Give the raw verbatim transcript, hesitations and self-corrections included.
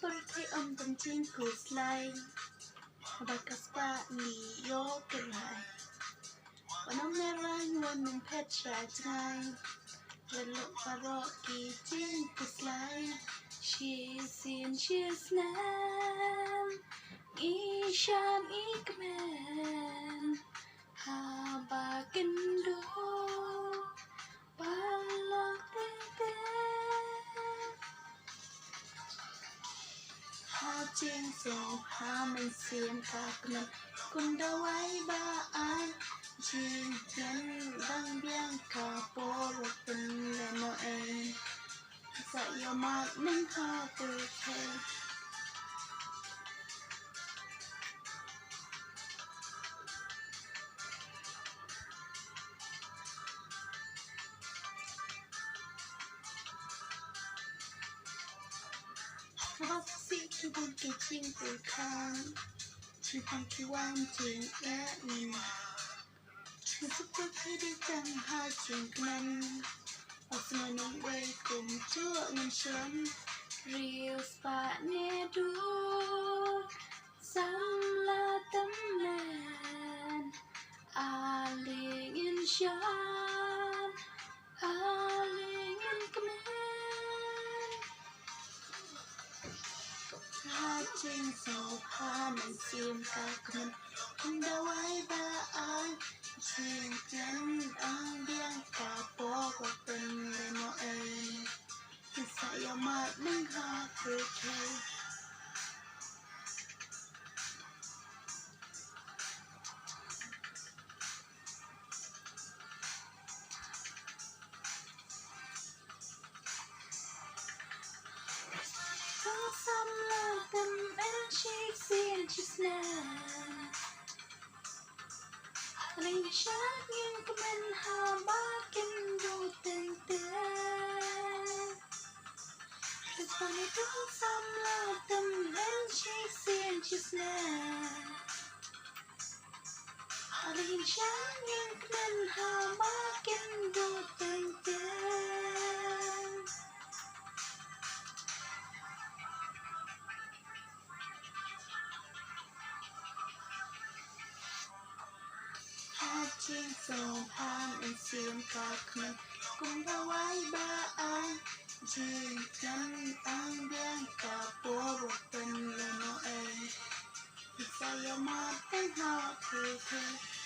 Pyrthei ym don jingkhuslai, haba ka spah ngi ïoh kyrhai. Ba nang merang wan nang phet sha jngai. Leit lok baroh ki jingkhuslai. Shisien shisnem ngi shad ngi kmen. Haba kin duh paralok teng teng. Ha jingsngewbha mynsiem ka kmen, kum dawai ba ai jingthiang, dang biang ka por, wat pynlehnohei. Sa ïohmad mynta pyrthei. Haba sih ki bun ki jingpyrkhat, jingpang ki wan jingeh ngi. Ngi suk pyrthei dei tang ha jingkmen. Ba sngewbha nongwei kumjuh ngin shem. Riewspah ne dur samla tymmen. Ale ngin shad, ale ngin kmen. Ha jingsngewbha mynsiem ka kmen, kum dawai ba ai jingthiang, dang biang ka por, wat pynlehnohei. Sa ïohmad mynta pyrthei. Samla tymmen shisien shisnem. Ale ngin shad ngin kmen haba kin duh teng teng. Riewspah ne dur samla tymmen shisien shisnem. Ale ngin shad ngin kmen haba kin duh teng teng. Ha jingsngewbha mynsiem ka kmen, kum dawai ba ai jingthiang, dang biang ka por, wat pynlehnohei. Sa ïohmad mynta pyrthei.